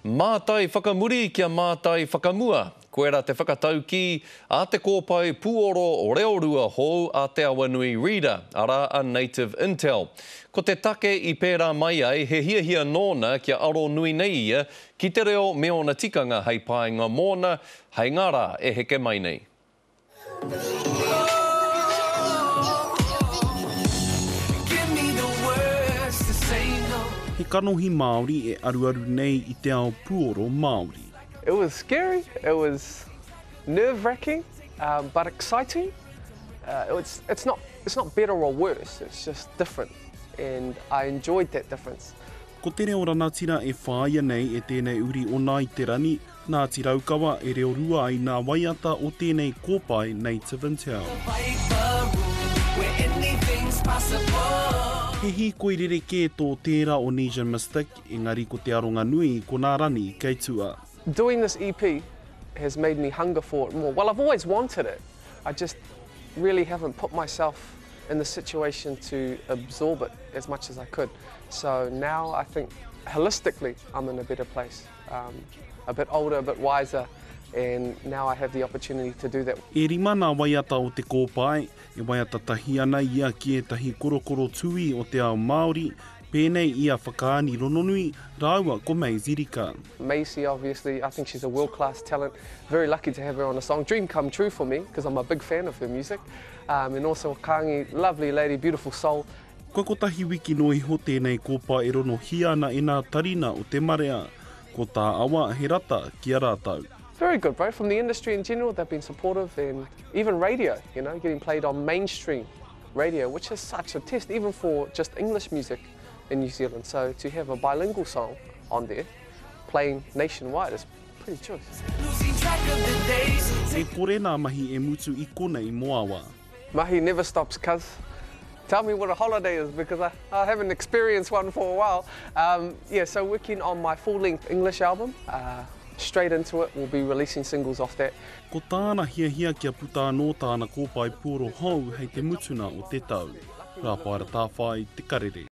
Mātai whakamuri kia mātai whakamua, koirā te whakataukī a te kōpae puoro reorua hou a Te Awanui Reader, arā a Native Intel. Ko te take i pērā mai ai, he hiahia nōna kia aro nui nei ia ki te reo me ōna tikanga hei painga mōna hei ngā rā e heke mai nei. He kanohi Māori e aruaru nei i te ao puoro Māori. It was scary, it was nerve wracking, but exciting. It's, it's, not, it's not better or worse, it's just different and I enjoyed that difference. Ko te reo ranatira e whāia nei e tēnei uri o Ngāi Te Rani, Ngāti Raukawa e reo rua ai nā waiata o tēnei kōpae Native Intel. He hīkoi rerekē tō tērā o Nesian Mystik, engari ko te aronga nui ko nā Rani kei tua. Doing this EP has made me hunger for it more. Well, I've always wanted it, I just really haven't put myself in the situation to absorb it as much as I could. So now I think holistically I'm in a better place. Um, a bit older, a bit wiser, and now I have the opportunity to do that. E rima nā waiata o te kōpae, e waiata tahi ana ia ki ētahi korokoro tūī o te ao Māori, pēnei i a Whakaani Rononui rāua ko Maisey Rika. Maisey obviously, I think she's a world class talent, very lucky to have her on a song, dream come true for me, because I'm a big fan of her music, um, and also Whakaangi, lovely lady, beautiful soul. Kua kotahi wiki noa iho tēnei kōpae e ronohia ana e nā tarina o te marea. Ko tā Awa he rata ki a rātou. Very good bro, from the industry in general they've been supportive and even radio, you know, getting played on mainstream radio, which is such a test even for just English music in New Zealand. So to have a bilingual song on there playing nationwide is pretty choice. E kore nā mahi e mutu i konei mō Awa. Mahi never stops cuz. Tell me what a holiday is because I, I haven't experienced one for a while. Um, yeah, so working on my full-length English album. Uh, straight into it, we'll be releasing singles off that. Ko tāna hiahia kia puta anō tāna kōpae puoro hou hei te mutuna o te tau. Rāpaera Tāwhai, Te Karere.